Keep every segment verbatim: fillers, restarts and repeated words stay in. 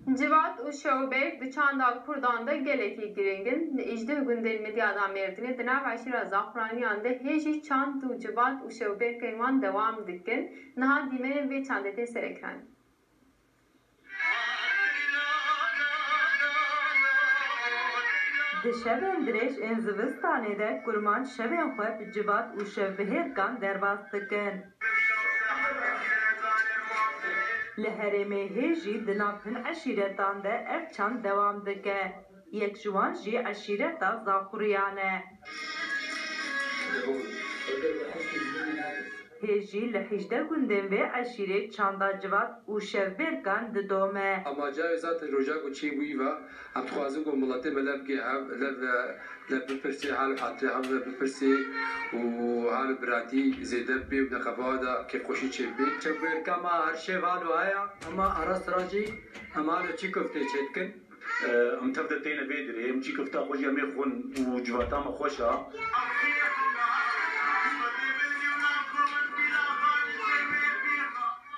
Civat û şewbêrk di çanda Kurdan de gelekî girîng in. Li hêjdeh gundên Midyada Mêrdînê di nav eşîra Zaxuraniyan de hê jî çand û civat û şewbêrkên wan dewam dikin. Niha dîmenên vê çandê tên serekranîn. Di şevên dirêj ên zivistanê de kurmanc şevên xwe bi civat û şevbihêrkan derbas dikin. Li herêmê hê jî di nav hin eşîretan de ev çand dewam dike. Yek ji wan jî eşîreta Zaxuriyan e. Hê jî li hêjdeh gundên vê eşîrê çanda civat û şevbêrkan didome. Amaca wê zaten roja ku çêbûyî ve, em dixwazin ku miletê me lev bike hev, lev, lev bipirsê, hal û hatirê hev ve bipirsê û hal û biratî zêde bibe û neqeba de kêfxweşî çêbibe. Çekbêrka me her şev halo heye, ema ara sira jî em halo çî koftê çêdikin. Em tev de têne vê dirê, em çî kifta xwe jî em ê xwin û civata me xweş a.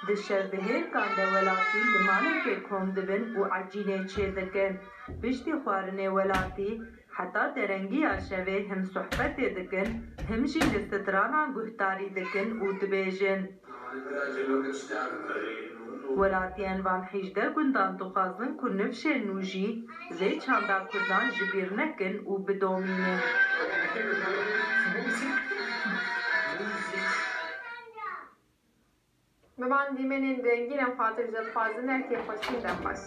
Di şevbihêrkan de welatî li malekê kom dibin û ecînê çêdikin. Piştî xwarinê welatî heta derengiya şevê him sohbetê dikin, him jî li stranan guhdarî dikin û dibêjin. Welatiyên van hêjdeh gundan dixwazin ku nifşên nû jî vê çanda kurdan ji bîr nekin û bidomînin. Bi van dîmenên rengîn em xatir ji te dixwazin, her kêfxweşîn, dem baş.